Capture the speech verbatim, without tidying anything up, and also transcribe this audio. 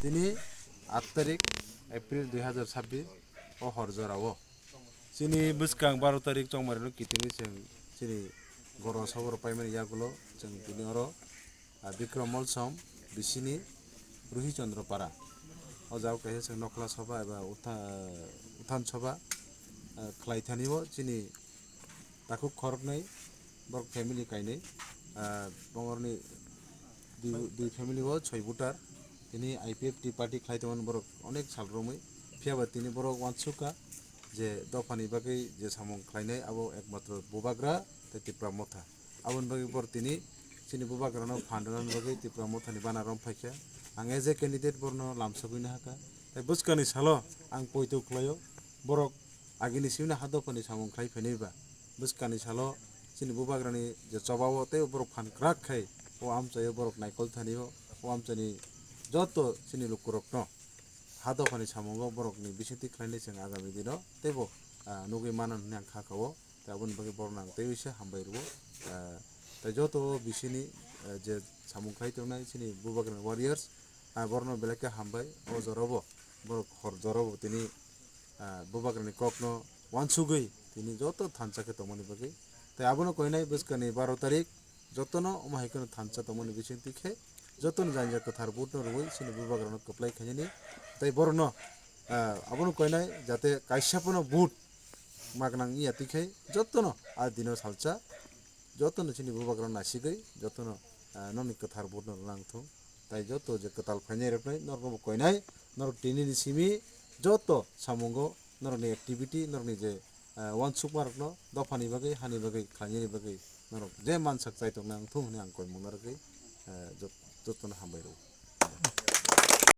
Tini aat tarik April dui hazar sabbish o hor jorao chini bwskang baro tarik chongmarino kitingwi chwng chini goro soboro paimani yagulo chwng tini oro, ah, Bikrom Molsom bisini Ruhi Chandra Para. O jaga kaisa chwng nokhla soba eba utha-, uthan soba, ah, khlai thani o chini takhuk khoroknwi borok family kainwi, ah, bongorni dui, dui family o soi voter. Tini I P F T party khlai tongmani borok onek sal romwi. Phiya ba tini borok uansukha je dophani bagwi je samung khlainai abo ekmatro Bubagra tei Tipra Motha. Aboni bagwi bor tini chini Bubagrano phan rwnani bagwi Tipra Mothani bana rom phaikha. Ang as a candidate borno lamsogwi nahakha. Tei bwskangni salo ang poito khlaio, borok agini simino ha dophani samung khlai phainai ba. Bwskangni salo chini Bubagrani je chobao tei borok phan kwrak khai o amchaio borok naikol thani o, o amchaini joto chini lukurokno ha dophani samungo borokni bisingtwi khlainai chwng agami dino teibo, ah, nugwi mano hwnwi ang kha kao. Tei aboni bagwi borokno ang teibo se hambai rwo. Ah, tei joto bisini, ah, je samung khlai tongnai chini Bubagrani warriors, ah, borokno belai khe hambai. O jorabo borok hor jorabo tini, ah, Bubagrani kokno uansugwi tini joto thansa khe tongmani bagwi. Tei abono koinai bwskangni baro tarik jotono omo hai kheno thansa tongmani bisingtwi khe jotono janja kwthar vote no rwui chini Bubagrano kwplai khainani. Tei borokno, ah, abono koinai jate kaisa phano vote magnang ya twi khe jotono a dino salsa jotono chini Bubagrano nasigwi jotono, ah, nokni kwthar vote no rwnang thung. Tai joto je kwtal phainai roknai norokno bo koinai, norok tinini simi joto samungo norokni activity, norokni je, ah, uansukma rokno dophani bagwi, hani bagwi, khlainani bagwi norok je mansak chai tongna wng thung hwnwi ang koimung narwgwi, ah, jot-, jotono hambai rwo.